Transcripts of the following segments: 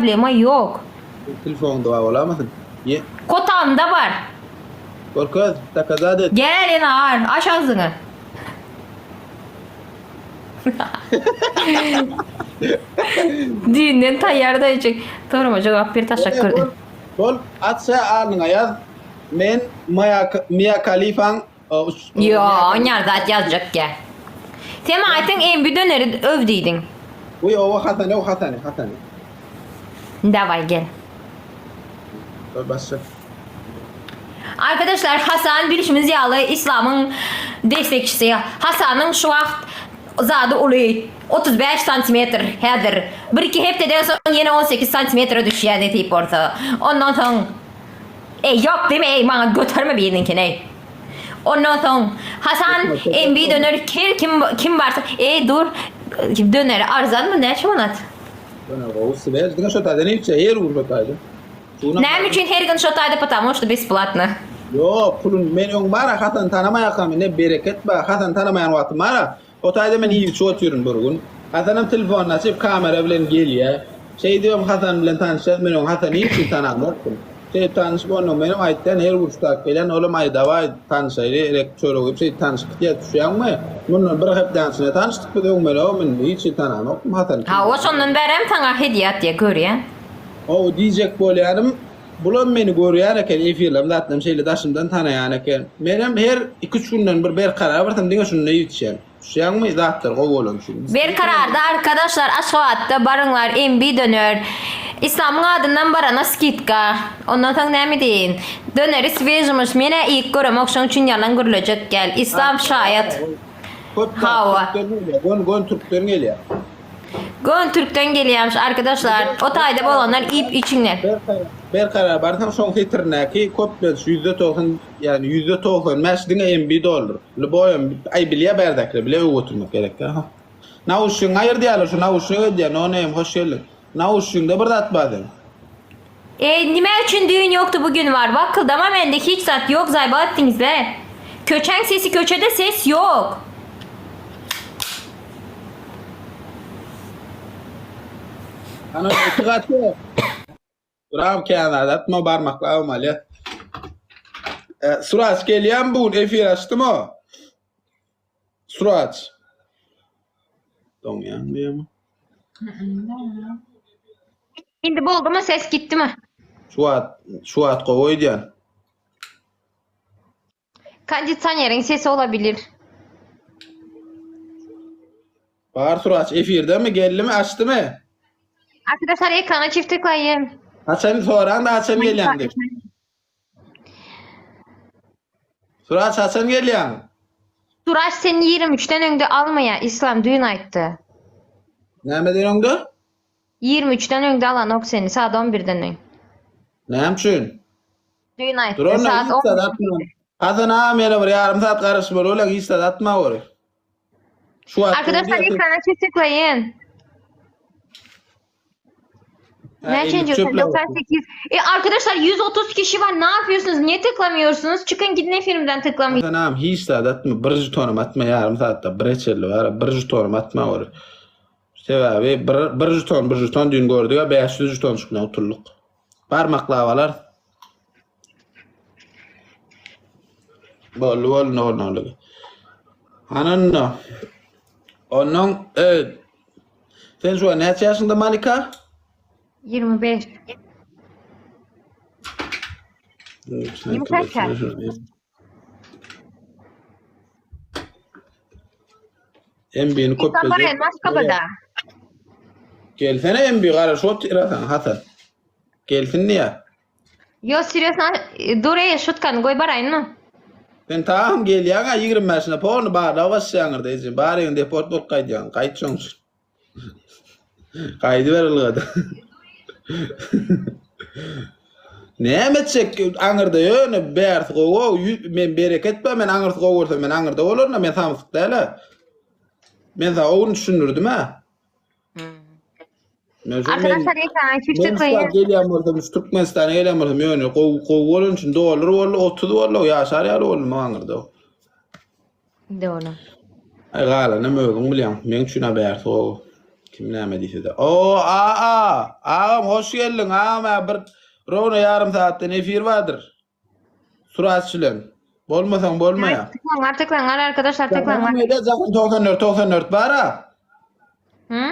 Problema ýok. Telefonuňda bar bolamasyn? Ýe. Kotamda bar. Görkez, dokazat et. Gel ene ar, aç agzyňy. Düýnden taýýar daýyjyk. Sorama jogap ber taşak gördi. Bol, aç şä alnyňa ýaz. Men Maya Mia Khalifaň Ýo, onýar zat ýazjak gä. Sen maňa aýtdyň MB döneri öw diýdiň. Wiý owa Hasany öw Hasany Hasany. Daway gel. Dur başla. Arkadaşlar Hasan bilşimiz ýaly islamyň destekçisi. Hasanyň şu wagt zady uly 35 santimetr häzir. Bir iki hepdeden soň ýene 18 santimetre düşýär nesip bolsa. Ondan soň Eý ýok diýme eý maňa göterme biriniňkini eý. Ondan soň Hasan MB döner her kim kim barsa eý dur döneri arzanmy näçe manat? Döner gowy swej diňe şo taýdan iýipçe her gün şo taýdan. Näme üçin her gün şo taýda потому что besplatno. Ýok pulun men öň bara Hasan tanamaýakam ine bereket bar Hasan tanamaýan wagtym bara O taýda men iýip-içip otyryn bir gün. Hasanam telefonyny açyp, kamera bilen gelýär. Şeýdibem Hasan bilen tanyşýas. Men öň Hasany hiç hili tanamokdym. Şeýdip tanyşyp, onnoň menem aýtýan, her gün şutak gelýän, olam aý dawaý tanyşaýly, erek çörek iýip şeýdip tanyşyp gidýäs, düşýäňmi? Mundan bir hepdäň içinde tanyşdyk biz, öň men o men hiç hili tanamokdym Hasany. Hawa, şondan bärem saňa hedýe atýa, görýän. Hawa, diýjek bolýanym, Bulam meni görýän eken, efirlerim zatlarym şeýle daşymdan tanaýan eken. Menem her iki-üç günden bir berkarar barsam diňe şunda iýip-içýän. Düşýäňmi, zatlar gowy bolany üçin. Berkararda arkadaşlar Aşgabatda baryňlar MB döner. Islamyň adyndan barana skidka. Ondan soň näme diýeýin. Döneri svežimyş menä iýip göremok şoň üçin ýalan gürlejek däl. Islam şaýat. Köp zat türkden gelýär. Gön gön türkden gelýär. Gön türkden gelýämiş arkadaşlar. O taýda bolanlar iýip içiňler. Berkarar barsaň şoň setirindäki köplenç 90% ýagny 95% diňe MB doldur. Lýuboýam aý bilýä bärdäkiler bile öwüp oturmak gerek dä. Nauşnigiňi aýyr diýýärler şu nauşnik edýär no name hoş geldiň. Nauşnigiňde bir zat bar seň. Eý nime üçin düýn ýokdy bu gün bar wakyldama mende hiç zat ýok zaýba etdiňizle. Köçäň sesi köçede ses ýok. Ana iki gaty. Bravo kän zat atma barmaklabam alýa. E, Suraç gelýän bu gün efir açdym o. Suraç. Doňýan diýemi? Indi boldumy ses gitdimi? Şu wagt şu wagt gowy öýdýän. Kondisioneriň sesi olabilir. Bar Suraç efirdemi geldimi açdymy? Arkadaşlar ekrana çift tıklayın. Haçan soran da haçan gelýän diýip. Suraç haçan gelýäň? Suraç seni 23-den öňde almaýar Islam düýn aýtdy. Nämeden öňde? 23-den öňde alanok seni saat 11-den öň. Näme üçin? Düýn aýtdy Dur onda saat hiç zat 11. atma. Hasan agam ýene bir ýarym saat garaşmaly bolar hiç zat atma gory. Şu wagt Arkadaşlar ekrana çift tıklayın. Ha, Näçenji? ellik çöple 98. E arkadaşlar 130 kişi var. Ne yapıyorsunuz? Niye tıklamıyorsunuz? Çıkın gidin efirimden tıklamayın. Hasan agam hiç zat atma. Bir jetonum atma ýarym saatda bir çelli bar. Bir jetonum atma gory. Sebäbi bir, bir jeton bir jeton düýn gördük 500 jeton bilen utuldyk. Barmaklap alar. Boldy boldy normallygy. Hananda. Ondan e, sen şu an näçe ýaşyňda Malika? 25. 25 yaş. MB'ni köp Sen barayın Aşgabat'a. Gelsene MB garaşyp otyrasan Hasan. Gelsin diýä. Yo serýozno dur eý şutkany goý baraýynmy? Sen tagam gelýäň-ä 25-ine polny barlag basýaňyr eje. Baryň deport bolup gaýdýaň. Gaýt şoň üçin. Gaýdyber ylgada. Näme etjek aňyrda ýöne bärsi gowy men bereket bar men aňyrsy gowy bolsa men aňyrda bolaryn men samsyk däl-ä. Men saňa o gün düşündirdim-ä. Men şu Arkadaşlar ekrana çift Men tıklayın. gelýän bolsam, şu Türkmenistana gelýän bolsam, ýöne gowy gowy bolan üçin dollar boldy, 30 boldy, ýaşar ýaly boldum aňyrda. Dogry. Aý galanam özüň bilýäň. Meň üçin-ä bärsi gowy. Kim näme diýse-de. O, a, a, agam hoş geldiň. Agam, a, bir rowna ýarym saatdan efir bardyr. Suraç bilen. Bolmasaň bolmaýar. Tıklanlar tıklanlar arkadaşlar tıklanlar. Nede Jahan 94 94 bara. Hı?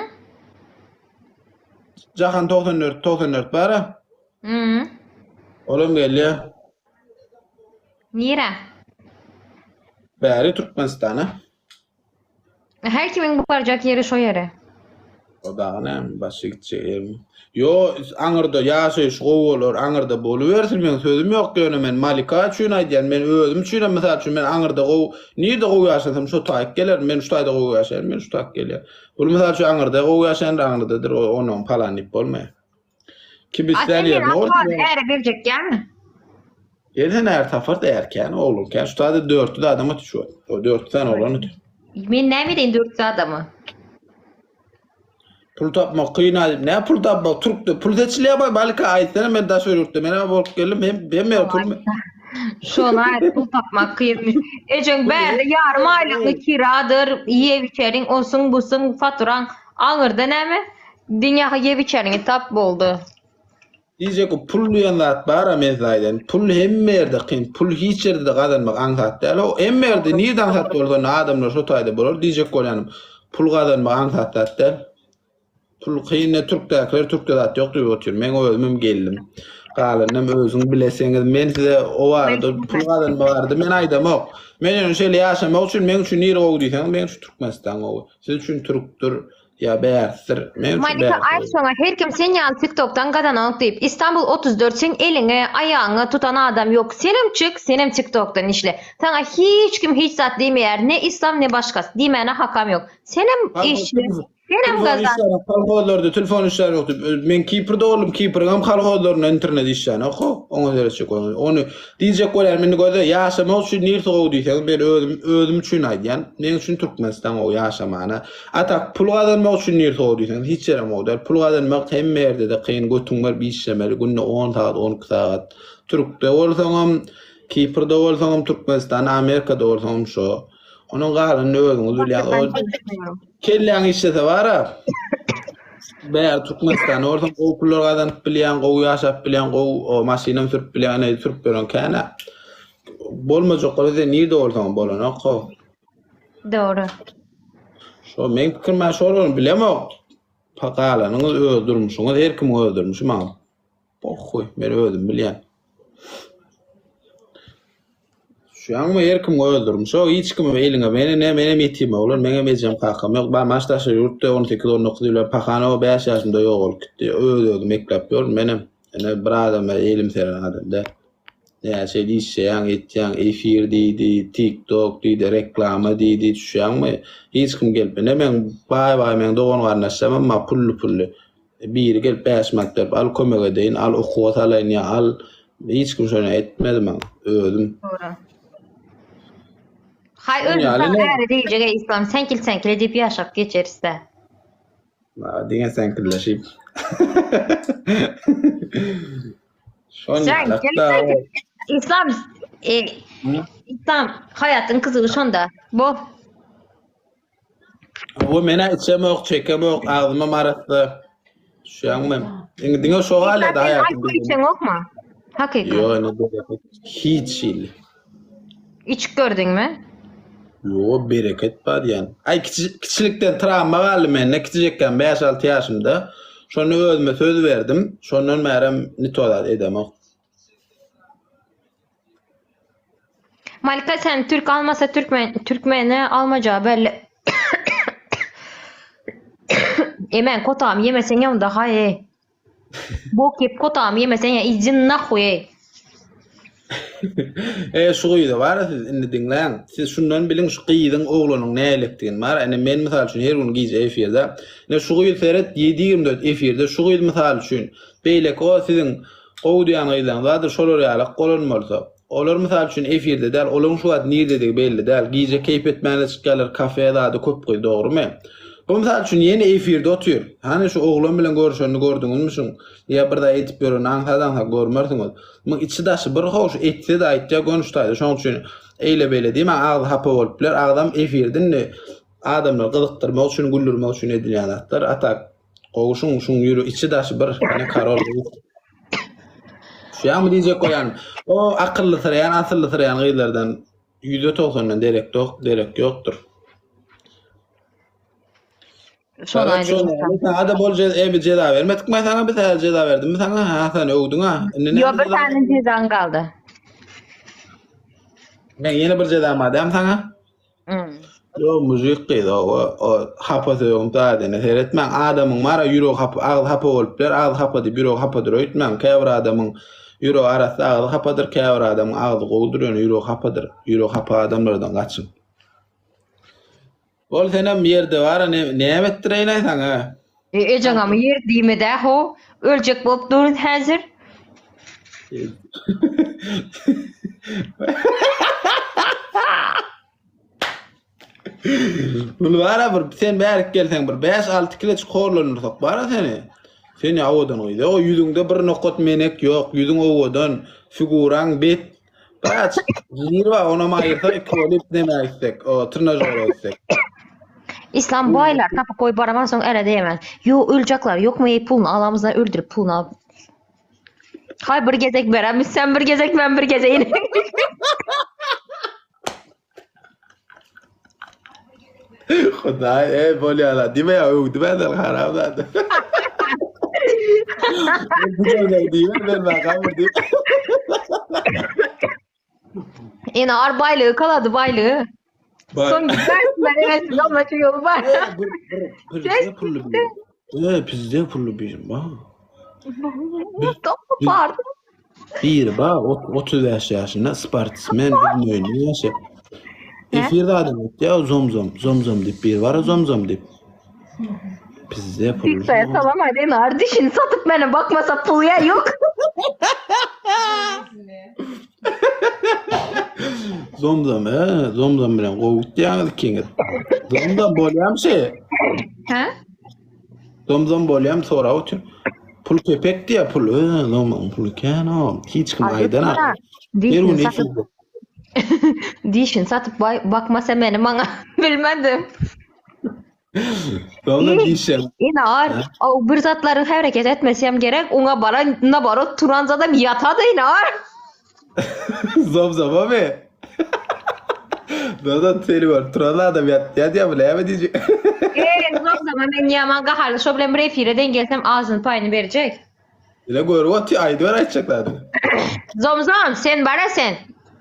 Jahan 94 94 bara. Hı. Olam gelýär. Nire? Bäri Türkmenistana. Her kimin barjak ýeri şo ýere. O dagy näme başga gitjek ýerim. Ýo aňyrda ýaşaýyş gowy bolar aňyrda bolubersin meň sözüm ýok ýöne men Malika üçin aýdýan men özüm üçinem mysal üçin men aňyrda gowy nirde gowy ýaşasam şo taýyk gelerin men şu taýda gowy ýaşaýan men şu taýyk gelýän. Bul mysal üçin aňyrda gowy ýaşaýandyr aňyrdadyr onuň palan diýip bolmaýar. Kim islän ýerine ol. Äre berjek ýaňy. Gelsen är tapar da erkän oglan kän. Şu taýda 400 adam otyr şu. O 400 sany oglan otyr. Men näme edeýin 400 adamy? Pul tapmak kyn aýdyp. Näme pul tapmak? Türkde pul seçilýär baý Balika aýtsana men daşary ýurtda men bolup geldim. Hem hem pul Şona aýt pul tapmak kynmyş. Ejeň bärde ýarym aýlykly kiradyr, iýip içeriň, osuň busuň faturaň aňyrda näme? Dünýä ýep içeriňi tap boldy. Diýjek pul diýen zat bar-a men size aýdaýyn. Pul hemme ýerde kyn. Pul hiç ýerde-de gazanmak aňsat däl. O hemme ýerde nirde aňsat bolsa onda adamlar şo taýda bolar. Diýjek bolýanym pul gazanmak aňsat zat däl. Pul kyn ne türkdäkiler türkde zat ýok diýip otyr. Men özümem geldim. Galanynam özüň bileseňiz. Men size o barada pul gazanma barada men aýdamok. Men ýöne şeýle ýaşamak üçin meň üçin nire gowy diýseňiz meň üçin Türkmenistan gowy. Siz üçin türkdür. Ýa bärsdir. Men üçin Malika bärsdir. aýt şoňa her kim sen ýaly tiktokdan gazananok diýip Istanbul 34 seň eliňi aýagyňy tutan adam ýok senem çyk senem tiktokdan işle saňa hiç kim hiç zat diýmeýär ne islam ne başgasy diýmäne hakam ýok senem işle senem Telefon gazan. işlär, kolhozlarda telefon işlär ýokdy. Men Kiprde boldum, Kipriň hem kolhozlarynda internet işlänok. Oňa seretjek bolsaň. Ony diýjek bolýan indi göze ýaşamak üçin nirsi gowy diýseňiz men özüm özüm üçin aýdýan. Meň üçin Türkmenistan gowy ýaşamana. A tak pul gazanmak üçin nirsi gowy diýseňiz hiç ýerem gowy däl. Pul gazanmak hemme ýerde-de kyn götüň berip işlemeli günde on sagat 12 sagat. Türkde bolsaňam Kiprde bolsaňam Türkmenistanda Amerikada bolsaňam şo. Onuň galanyny özüňiz bilýäňiz. O kelläň işlese bara. Bäri Türkmenistanda bolsaň gowy pullar gazanyp bilýäň, gowy ýaşap bilýäň, gowy maşynam sürüp bilýäň, ine sürüp ýören kän-ä. Bolmajak bolsa sen nirde bolsaňam bolanok how. Dogry. Şo meň pikirim-ä şol bolun bilemok. Galanyňyz öz durmuşyňyz, her kimiň öz durmuşy maňa Pohhuý, men özüm bilýän. Düşýäňmi, her kimiň öz durmuşy, o hiç kimiň eliňe, meni ne, menem ýetim oglan, meňem ejem kakam ýok, ba maş daşary ýurtda 18-19 ýyl pahana o 5 ýaşymda ýogalyp gitdi, öz-özüm ekläp ýörün menem, ene bir adama elim seren adam däl. Näçe işleýäň, etýäň, efir diýdi, tiktok diýdi, reklama diýdi, düşýäňmi, hiç kim gelip, ine meň baý-baý meň dogan-garyndaşlarym bar pully-pully, Biri gelip 5 manat berip al kömek edeýin, al okuwa salaýyn ýa al hiç kim şony etmedi maňa. Özüm. Dogry. Haý özüm saňa äri diýjek ey islam seňkil seňkil edip ýaşap geçerisdä. Diňe seňkilleşip. Şony Seňkil seňkil. Islam e, islam haýatyň gyzygy şonda. Bu. O menä içemok, çekemok, agzymam arassa. Düşýäňmi? Indi diňe şo galýar da Sen alkol içeňokmy? Hakykat. Ýok, indi bereket. Hiç hili. Içip gördüňmi? Ýok, bereket bar diýen. Aý kiçi, kiçilikden travma galdy mende, kiçijekkäm 5-6 ýaşymda. Şonda özüme söz berdim. Şondan bärem nito zat edemok. Malika sen Türk almasa Türkmen Türkmeni almajagy belli. Emen kotamy ýemeseň ýa onda haý eý. Bok ýep kotamy ýemeseň ýa idi nahuý eý. E şu gyza bar siz indi diňläň. Siz şundan biliň şu gyzyň oglanyň nälikdigini bar. Ine men mysal üçin her gün gije efirde. Ine şu gyz seret 7-24 efirde şu gyz mysal üçin beýleki o siziň Gowy diýýän gyzlaň bardyr şolar ýalak bolan bolsa. Olar mysal üçin efirde däl olaň şu wagt nirdedigi belli däl. Gije keýp etmäne çykýarlar kafe zady köp gyz dogrymy? Bu mysal üçin ýene efirde otyr. Hany şu oglan bilen görüşenini gördüňizmi şuň? Ýa bir zat edip ýörenini aňsat aňsat görmersiňiz. Muň içi daşy bir how şu etse-de aýtýar göni şu taýda şoň üçin eýle beýle diýmäň agzy hapa bolup biler agzam efirde indi. Adamlary gyzykdyrmak üçin, güldürmek üçin edilýän zatlar. A tak gowy şuň şuň ýüre içi daşy bir ine karol. Şuýamy diýjek bolýan. O akyllysyraýan, asyllysyraýan gyzlardan ýüzde togsandan derek ýok, derek ýokdur. Şony aýdýan. Sana da bol je jeza bermedik mi sana biz häzir jeza berdim mi sana? Ha sen öwdüň ha. Indi Ýok bir tane jezaň galdy. Men ýene bir jezam bar dämi sana? Hmm. Ýok mujik gyz o o hapa sögüň zadyna seretmäň. Adamyň bara ýüregi hapa, agzy hapa bolup biler, agzy hapa diýip ýüregi hapadyr öýtmäň. Käbir adamyň ýüregi arassa agzy hapadyr, käbir adamyň agzy gowudyr ýöne ýüregi hapadyr. Ýüregi hapa adamlardan gaçyň. Bol senem ýerde bara ne näme etdireýin-aý saňa? E, ejeňem ýer diýmedä ho. Öljek bolup durun häzir. Bul bara bir sen bärik gelseň bir 5-6 kileçik horlandyrsak bara seni. Sen ýa owadan gyz. Ýok, ýüzüňde bir nokat menek ýok, ýüzüň owadan, figuraň bet. Biraz žir bar, onam aýyrsak iki bolup näme gitsek, o trenažora gitsek. Islam baýlar tapyp goý baraman soň ere diýemän. Ýo öljekler ýokmy eý puluny alamyzda öldürip puluny alyp. Haý bir gezek beremiz sen bir gezek men bir gezek. Hudaý ey bolýala diýme ýa öwdüm häzir haram zat. Diýme ben bakamur diýip. Ene ar baýlygy kalady baýlygy. Soň gidersin evet ama şu ýolu bar. Bir bir bir pully bir. E pizde pully bir ba. Pardon. Biri bar, 35 ýaşynda sportsmen, bilmeýin ýaşy. Efirde adam aýtýar, zom-zom, zom-zom diýip biri bar, zom-zom diýip. Pizde pul. Piksaya salam aýdyn, ar dişini satyp mene bakmasa pul ýa ýok. Zom-zom, he, zom-zom bilen gowy gitýäňiz ikiňiz. Zom-zom bolýamy şey? He? Zom-zom bolýam sorap otyr. Pul kepek diýä pul. Ö, zom pul kän o. Hiç kim aýdan. Her gün satyp. Dişini satyp bakmasa meni maňa bilmedim. Zomzom dişem. Inar, o bir zatlaryň hereket etmesem gerek, oňa baran nabarot turan zadam ýatady inar. Zom-zom abi. Zom-zom seni görüp turan adam ýatýar diýýär, bu näme diýjek? Eee, zom-zoma men ýaman gaharly, şo bilen bir efire deň gelsem azyny paýyny berjek. Ile görüp otyr, aýdyber aýtjak zadyny. Zom-zom, sen bara sen.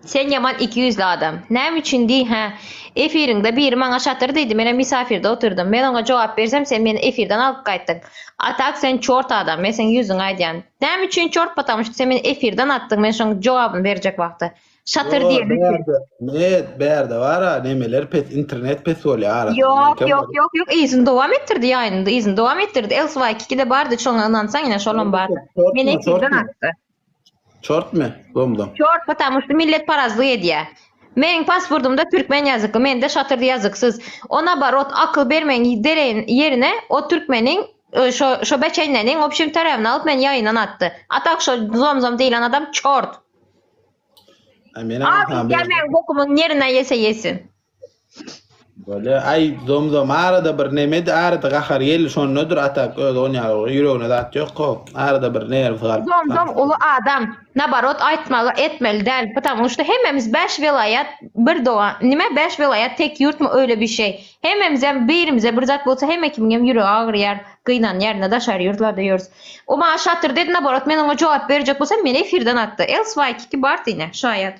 Sen ýaman ikiýüzli adam. Näme üçin diý, hä? Efiriňde biri maňa şatyr diýdi, menem misafirde oturdym. Men oňa jogap bersem, sen meni efirden alyp gaýtdyň. A tak sen çort adam, men seň ýüzüňe aýdýan. Näme üçin çort patamyş sen meni efirden atdyň men şoň jogabyny berjek wagty. Şatyr Ýok, diýeni üçin. bärde, net, bärde bar-a, nemeler pes, internet pes bolýar arasynda. Ýok, Meňkem ýok, bar. ýok, ýok, yzyny dowam etdirdi ýaýynyny, yzyny dowam etdirdi. Elsy-Y-Kiki-de bardy, şoňa ynansaň ine şolam bardy. Meni Çortmy, efirden çortmy? atdy. Çortmy? Zomzom. Çort patamuşdy milletparazlyk edýä. Meniň pasportymda türkmen ýazykly, mende şatyrdy ýazyksyz. O nabarot akyl bermegiň deregin ýerine o türkmeniň şo şo beçenleniň obşim tarabini alyp meni ýaýyndan atdy. A tak şo zomzom diýlen adam çort. Ay men Abi ha meň bokumyň ýerine ýese ýesin. Böyle ay zomzom arada bir nemedi arada gahar geldi şondadyr atak öz on ýaly ýüregine zat ýok ko arada bir nerwsy galyp. Zomzom uly adam nabarot aýtmaly etmeli däl потому что hemmemiz bäş welaýat bir dogan nime bäş welaýat tek ýurtmy öýle bir şey hemmemizem birimize bir zat bolsa hemme kimiňem ýüregi agyrýar gynanýar ine daşary ýurtlarda ýörüs o maňa şatyr dedi nabarot men oňa jogap berjek bolsam meni efirden atdy lsy bardy ine şaýat.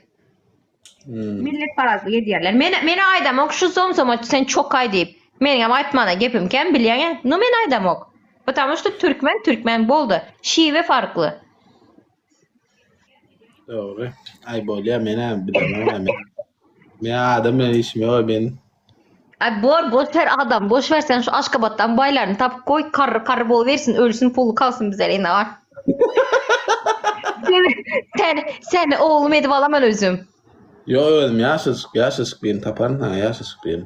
Hmm. Milletparazlyk edýärler. Men men aýdamok şu zomzoma sen çokaý diýip. Meniňem aýtmana gepim kem bilýäňä. No men aýdamok. Потому что türkmen türkmen boldy. Şiwe farkly. Dogry. Aý bolýa menem bilemok men. Men adam bilen işim ýok men. Ay bor boş ver adam boş ver sen şu Aşgabatdan baylaryny tapyp koy karry karry bolubersin ölsün pulu kalsyn bize ine var. sen, sen, sen oglum edip alaman özüm. Ýok özüm ýaşajyk ýaşajyk birini taparyn ha ýaşajyk birini.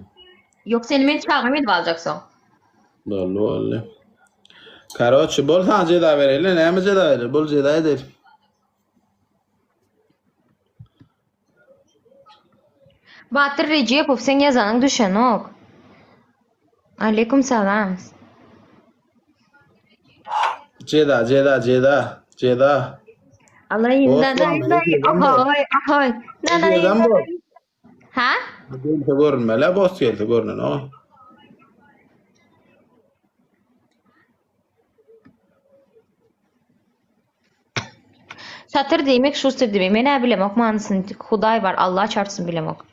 Yok seni men çagam edip aljaksoň. Boldy boldy. Karoçi bol sana jeza bereli näme jeza bereli bol jeza edeli. Batyr Rejepow seň ýazanyň düşenok. Aleýkum salam. Jeza, jeza, jeza, jeza. Alaý, Bos nanaý, bolma, ahoý, ahoý. Nanaý, Jezam bor. nanaý. Ha? Gelse görünmeli, bos gelse görünen o. Satyr diýmek şuster diýmek. Men-ä bilemok manysyny. Hudaý bar, Allah çarpsyn bilemok.